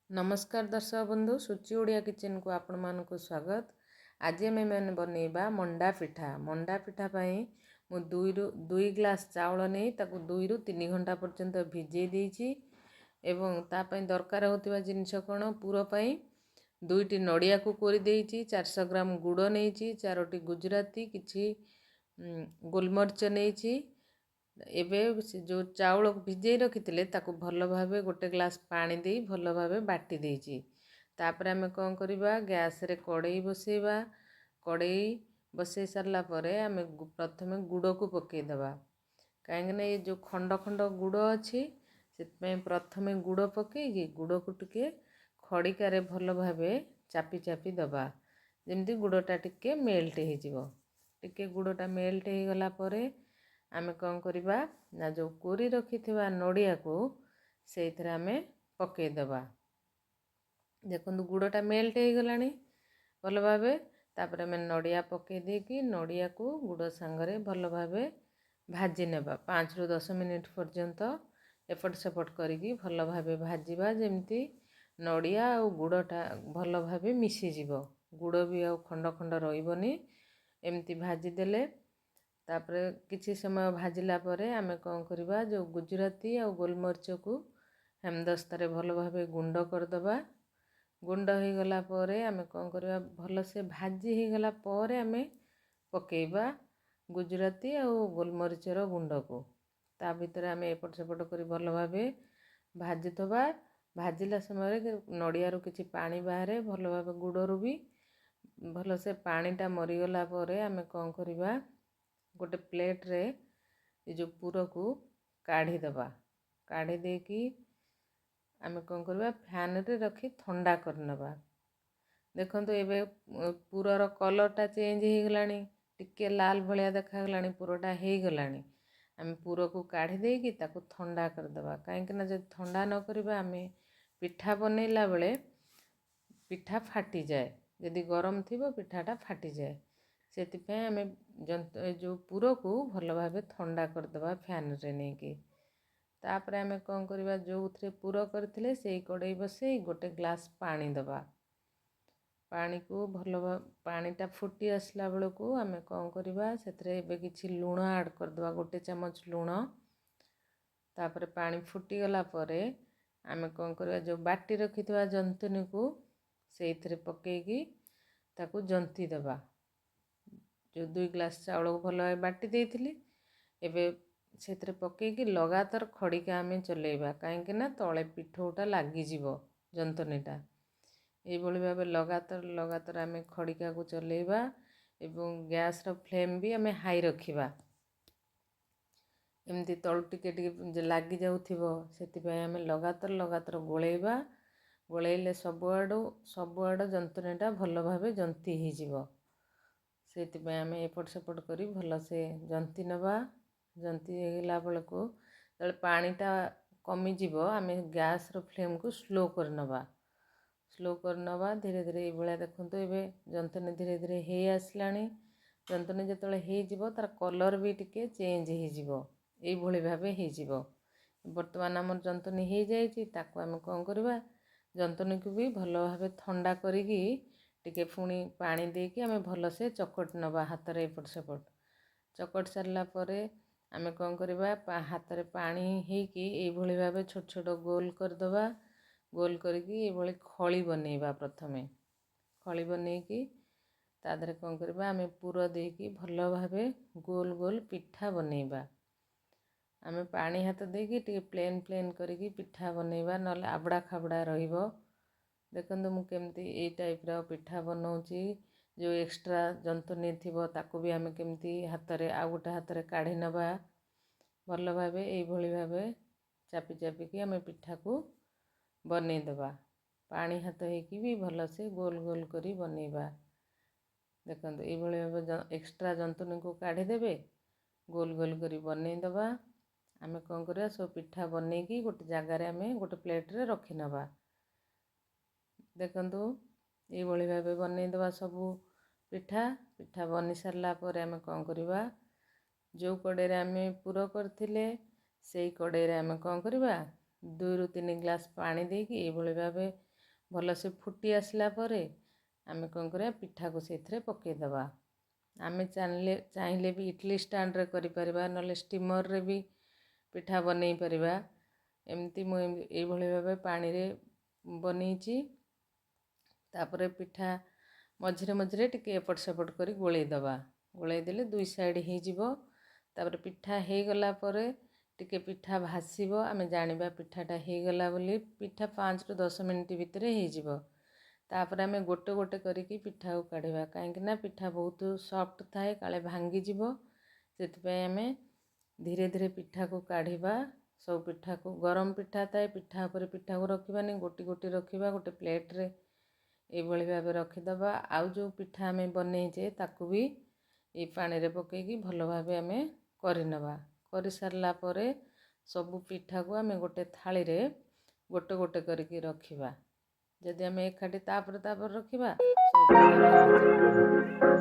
ନମସ୍କାର ଦର୍ଶକ ବନ୍ଧୁ, ସୁଚି ଓଡ଼ିଆ କିଚେନକୁ ଆପଣମାନଙ୍କୁ ସ୍ୱାଗତ। ଆଜି ଆମେମାନେ ବନେଇବା ମଣ୍ଡା ପିଠା। ମଣ୍ଡା ପିଠା ପାଇଁ ମୁଁ 2ରୁ 2 ଗ୍ଲାସ୍ ଚାଉଳ ନେଇ ତାକୁ 2ରୁ 3 ଘଣ୍ଟା ପର୍ଯ୍ୟନ୍ତ ଭିଜେଇ ଦେଇଛି। ଏବଂ ତା ପାଇଁ ଦରକାର ହେଉଥିବା ଜିନିଷ କ'ଣ? ପୁର ପାଇଁ 2ଟି ନଡ଼ିଆକୁ କୋରି ଦେଇଛି, 400 ଗ୍ରାମ ଗୁଡ଼ ନେଇଛି, 4ଟି ଗୁଜୁରାତି, କିଛି ଗୋଲମରିଚ ନେଇଛି। ଏବେ ସେ ଯେଉଁ ଚାଉଳକୁ ଭିଜେଇ ରଖିଥିଲେ, ତାକୁ ଭଲ ଭାବେ 1 ଗ୍ଲାସ୍ ପାଣି ଦେଇ ଭଲ ଭାବେ ବାଟି ଦେଇଛି। ତାପରେ ଆମେ କ'ଣ କରିବା? ଗ୍ୟାସ୍ରେ କଡ଼େଇ ବସେଇବା। କଡ଼େଇ ବସେଇ ସାରିଲା ପରେ ଆମେ ପ୍ରଥମେ ଗୁଡ଼କୁ ପକାଇଦେବା, କାହିଁକିନା ଏ ଯେଉଁ ଖଣ୍ଡ ଖଣ୍ଡ ଗୁଡ଼ ଅଛି, ସେଥିପାଇଁ ପ୍ରଥମେ ଗୁଡ଼ ପକାଇକି ଗୁଡ଼କୁ ଟିକେ ଖଡ଼ିକାରେ ଭଲ ଭାବେ ଚାପି ଚାପି ଦେବା, ଯେମିତି ଗୁଡ଼ଟା ଟିକେ ମେଲ୍ଟ ହେଇଯିବ। ଟିକେ ଗୁଡ଼ଟା ମେଲ୍ଟ ହେଇଗଲା ପରେ ଆମେ କ'ଣ କରିବା ନା, ଯେଉଁ କୋରି ରଖିଥିବା ନଡ଼ିଆକୁ ସେଇଥିରେ ଆମେ ପକାଇଦେବା। ଦେଖନ୍ତୁ, ଗୁଡ଼ଟା ମେଲ୍ଟ ହେଇଗଲାଣି ଭଲ ଭାବେ। ତାପରେ ଆମେ ନଡ଼ିଆ ପକାଇ ଦେଇକି ନଡ଼ିଆକୁ ଗୁଡ଼ ସାଙ୍ଗରେ ଭଲ ଭାବେ ଭାଜି ନେବା। 5ରୁ 10 ମିନିଟ୍ ପର୍ଯ୍ୟନ୍ତ ଏପଟ ସେପଟ କରିକି ଭଲ ଭାବେ ଭାଜିବା, ଯେମିତି ନଡ଼ିଆ ଆଉ ଗୁଡ଼ଟା ଭଲ ଭାବେ ମିଶିଯିବ, ଗୁଡ଼ ବି ଆଉ ଖଣ୍ଡ ଖଣ୍ଡ ରହିବନି। ଏମିତି ଭାଜିଦେଲେ, ତାପରେ କିଛି ସମୟ ଭାଜିଲା ପରେ ଆମେ କ'ଣ କରିବା? ଯେଉଁ ଗୁଜୁରାତି ଆଉ ଗୋଲମରିଚକୁ ହେମଦସ୍ତାରେ ଭଲ ଭାବେ ଗୁଣ୍ଡ କରିଦେବା। ଗୁଣ୍ଡ ହେଇଗଲା ପରେ ଆମେ କ'ଣ କରିବା? ଭଲସେ ଭାଜି ହେଇଗଲା ପରେ ଆମେ ପକାଇବା ଗୁଜୁରାତି ଆଉ ଗୋଲମରିଚର ଗୁଣ୍ଡକୁ। ତା ଭିତରେ ଆମେ ଏପଟ ସେପଟ କରି ଭଲ ଭାବେ ଭାଜୁଥିବା। ଭାଜିଲା ସମୟରେ ନଡ଼ିଆରୁ କିଛି ପାଣି ବାହାରେ, ଭଲ ଭାବେ ଗୁଡ଼ରୁ ବି ଭଲସେ ପାଣିଟା ମରିଗଲା ପରେ ଆମେ କ'ଣ କରିବା? ଗୋଟେ ପ୍ଲେଟ୍ରେ ଏ ଯେଉଁ ପୁରକୁ କାଢ଼ିଦେବା। କାଢ଼ି ଦେଇକି ଆମେ କ'ଣ କରିବା? ଫ୍ୟାନ୍ରେ ରଖି ଥଣ୍ଡା କରିନେବା। ଦେଖନ୍ତୁ, ଏବେ ପୁରର କଲର୍ଟା ଚେଞ୍ଜ ହେଇଗଲାଣି, ଟିକେ ଲାଲ ଭଳିଆ ଦେଖାଗଲାଣି, ପୁରଟା ହେଇଗଲାଣି। ଆମେ ପୁରକୁ କାଢ଼ି ଦେଇକି ତାକୁ ଥଣ୍ଡା କରିଦେବା, କାହିଁକିନା ଯଦି ଥଣ୍ଡା ନ କରିବା, ଆମେ ପିଠା ବନେଇଲା ବେଳେ ପିଠା ଫାଟିଯାଏ। ଯଦି ଗରମ ଥିବ, ପିଠାଟା ଫାଟିଯାଏ। ସେଥିପାଇଁ ଆମେ ଏ ଯେଉଁ ପୁରକୁ ଭଲ ଭାବେ ଥଣ୍ଡା କରିଦେବା ଫ୍ୟାନ୍ରେ ନେଇକି। ତାପରେ ଆମେ କ'ଣ କରିବା? ଯେଉଁଥିରେ ପୁର କରିଥିଲେ, ସେଇ କଡ଼େଇ ବସେଇ 1 ଗ୍ଲାସ୍ ପାଣି ଦେବା। ପାଣିକୁ ଭଲ ପାଣିଟା ଫୁଟି ଆସିଲା ବେଳକୁ ଆମେ କ'ଣ କରିବା? ସେଥିରେ ଏବେ କିଛି ଲୁଣ ଆଡ଼୍ କରିଦେବା, 1 ଚାମଚ ଲୁଣ। ତାପରେ ପାଣି ଫୁଟିଗଲା ପରେ ଆମେ କ'ଣ କରିବା? ଯେଉଁ ବାଟି ରଖିଥିବା ଜନ୍ତୁନିକୁ ସେଇଥିରେ ପକାଇକି ତାକୁ ଜନ୍ତି ଦେବା। ଯେଉଁ 2 ଗ୍ଲାସ୍ ଚାଉଳକୁ ଭଲ ଭାବେ ବାଟି ଦେଇଥିଲି, ଏବେ ସେଥିରେ ପକାଇକି ଲଗାତାର ଖଡ଼ିକା ଆମେ ଚଲେଇବା, କାହିଁକି ନା ତଳେ ପିଠଉଟା ଲାଗିଯିବ ଜନ୍ତନୀଟା। ଏଇଭଳି ଭାବେ ଲଗାତାର ଲଗାତାର ଆମେ ଖଡ଼ିକାକୁ ଚଲେଇବା ଏବଂ ଗ୍ୟାସ୍ର ଫ୍ଲେମ୍ ବି ଆମେ ହାଇ ରଖିବା। ଏମିତି ତଳୁ ଟିକେ ଟିକେ ଲାଗିଯାଉଥିବ, ସେଥିପାଇଁ ଆମେ ଲଗାତାର ଲଗାତାର ଗୋଳେଇବା। ଗୋଳେଇଲେ ସବୁଆଡ଼ୁ ସବୁଆଡ଼ ଜନ୍ତୁଣୀଟା ଭଲ ଭାବେ ଜନ୍ତି ହେଇଯିବ। ସେଥିପାଇଁ ଆମେ ଏପଟ ସେପଟ କରି ଭଲସେ ଜନ୍ତି ନେବା। ଜନ୍ତି ହେଇଗଲା ବେଳକୁ, ଯେତେବେଳେ ପାଣିଟା କମିଯିବ, ଆମେ ଗ୍ୟାସ୍ର ଫ୍ଲେମ୍କୁ ସ୍ଲୋ କରିନେବା। ସ୍ଲୋ କରିନେବା ଧୀରେ ଧୀରେ ଏଇଭଳିଆ। ଦେଖନ୍ତୁ, ଏବେ ଜନ୍ତୁଣୀ ଧୀରେ ଧୀରେ ହେଇ ଆସିଲାଣି। ଜନ୍ତୁଣୀ ଯେତେବେଳେ ହେଇଯିବ, ତା'ର କଲର୍ ବି ଟିକେ ଚେଞ୍ଜ ହେଇଯିବ, ଏଇଭଳି ଭାବେ ହେଇଯିବ। ବର୍ତ୍ତମାନ ଆମର ଜନ୍ତୁଣୀ ହେଇଯାଇଛି। ତାକୁ ଆମେ କ'ଣ କରିବା? ଜନ୍ତୁଣୀକୁ ବି ଭଲ ଭାବେ ଥଣ୍ଡା କରିକି ଟିକେ ପୁଣି ପାଣି ଦେଇକି ଆମେ ଭଲସେ ଚକଟି ନେବା ହାତରେ ଏପଟ ସେପଟ। ଚକଟି ସାରିଲା ପରେ ଆମେ କ'ଣ କରିବା? ହାତରେ ପାଣି ହେଇକି ଏଇଭଳି ଭାବେ ଛୋଟ ଛୋଟ ଗୋଲ କରିଦେବା। ଗୋଲ କରିକି ଏଇଭଳି ଖଳି ବନେଇବା। ପ୍ରଥମେ ଖଳି ବନେଇକି ତା ଦେହରେ କ'ଣ କରିବା? ଆମେ ପୁର ଦେଇକି ଭଲ ଭାବେ ଗୋଲ ଗୋଲ ପିଠା ବନେଇବା। ଆମେ ପାଣି ହାତ ଦେଇକି ଟିକେ ପ୍ଲେନ୍ ପ୍ଲେନ୍ କରିକି ପିଠା ବନେଇବା, ନହେଲେ ଆବଡ଼ା ଖାବଡ଼ା ରହିବ। ଦେଖନ୍ତୁ, ମୁଁ କେମିତି ଏଇ ଟାଇପ୍ର ପିଠା ବନାଉଛି। ଯେଉଁ ଏକ୍ସଟ୍ରା ଜନ୍ତୁଣୀ ଥିବ, ତାକୁ ବି ଆମେ କେମିତି ହାତରେ ଆଉ ଗୋଟେ ହାତରେ କାଢ଼ି ନେବା। ଭଲ ଭାବେ ଏଇଭଳି ଭାବେ ଚାପି ଚାପିକି ଆମେ ପିଠାକୁ ବନେଇଦେବା। ପାଣି ହାତ ହେଇକି ବି ଭଲସେ ଗୋଲ ଗୋଲ କରି ବନେଇବା। ଦେଖନ୍ତୁ, ଏଇଭଳି ଭାବେ ଏକ୍ସଟ୍ରା ଜନ୍ତୁଣୀକୁ କାଢ଼ିଦେବେ, ଗୋଲ ଗୋଲ କରି ବନେଇଦେବା। ଆମେ କ'ଣ କରିବା? ସବୁ ପିଠା ବନେଇକି ଗୋଟେ ଜାଗାରେ ଆମେ ଗୋଟେ ପ୍ଲେଟ୍ରେ ରଖିନେବା। ଦେଖନ୍ତୁ, ଏଇଭଳି ଭାବେ ବନେଇଦେବା ସବୁ ପିଠା। ପିଠା ବନି ସାରିଲା ପରେ ଆମେ କ'ଣ କରିବା? ଯେଉଁ କଡ଼େଇରେ ଆମେ ପୁର କରିଥିଲେ, ସେଇ କଡ଼େଇରେ ଆମେ କ'ଣ କରିବା? 2ରୁ 3 ଗ୍ଲାସ୍ ପାଣି ଦେଇକି ଏଇଭଳି ଭାବେ ଭଲସେ ଫୁଟି ଆସିଲା ପରେ ଆମେ କ'ଣ କରିବା? ପିଠାକୁ ସେଇଥିରେ ପକାଇଦେବା। ଆମେ ଚାହିଁଲେ ବି ଇଟଲି ଷ୍ଟାଣ୍ଡରେ କରିପାରିବା, ନହେଲେ ଷ୍ଟିମର୍ରେ ବି ପିଠା ବନେଇ ପାରିବା। ଏମିତି ମୁଁ ଏଇଭଳି ଭାବେ ପାଣିରେ ବନେଇଛି। ତାପରେ ପିଠା ମଝିରେ ମଝିରେ ଟିକେ ଏପଟ ସେପଟ କରି ଗୋଳେଇ ଦେବା। ଗୋଳେଇ ଦେଲେ ଦୁଇ ସାଇଡ଼୍ ହେଇଯିବ। ତାପରେ ପିଠା ହେଇଗଲା ପରେ ଟିକେ ପିଠା ଭାସିବ, ଆମେ ଜାଣିବା ପିଠାଟା ହେଇଗଲା ବୋଲି। ପିଠା 5ରୁ 10 ମିନିଟ୍ ଭିତରେ ହେଇଯିବ। ତାପରେ ଆମେ ଗୋଟେ ଗୋଟେ କରିକି ପିଠାକୁ କାଢ଼ିବା, କାହିଁକିନା ପିଠା ବହୁତ ସଫ୍ଟ ଥାଏ, କାଳେ ଭାଙ୍ଗିଯିବ। ସେଥିପାଇଁ ଆମେ ଧୀରେ ଧୀରେ ପିଠାକୁ କାଢ଼ିବା ସବୁ ପିଠାକୁ। ଗରମ ପିଠା ଥାଏ, ପିଠା ଉପରେ ପିଠାକୁ ରଖିବାନି, ଗୋଟି ଗୋଟି ରଖିବା। ଗୋଟେ ପ୍ଲେଟ୍ରେ ଏଇଭଳି ଭାବେ ରଖିଦେବା। ଆଉ ଯେଉଁ ପିଠା ଆମେ ବନେଇଛେ, ତାକୁ ବି ଏଇ ପାଣିରେ ପକାଇକି ଭଲ ଭାବେ ଆମେ କରିନେବା। କରିସାରିଲା ପରେ ସବୁ ପିଠାକୁ ଆମେ ଗୋଟେ ଥାଳିରେ ଗୋଟେ ଗୋଟେ କରିକି ରଖିବା। ଯଦି ଆମେ ଏକାଠି ତାପରେ ତାପରେ ରଖିବା, ସବୁ ପିଠା ଭାଙ୍ଗିଯିବ।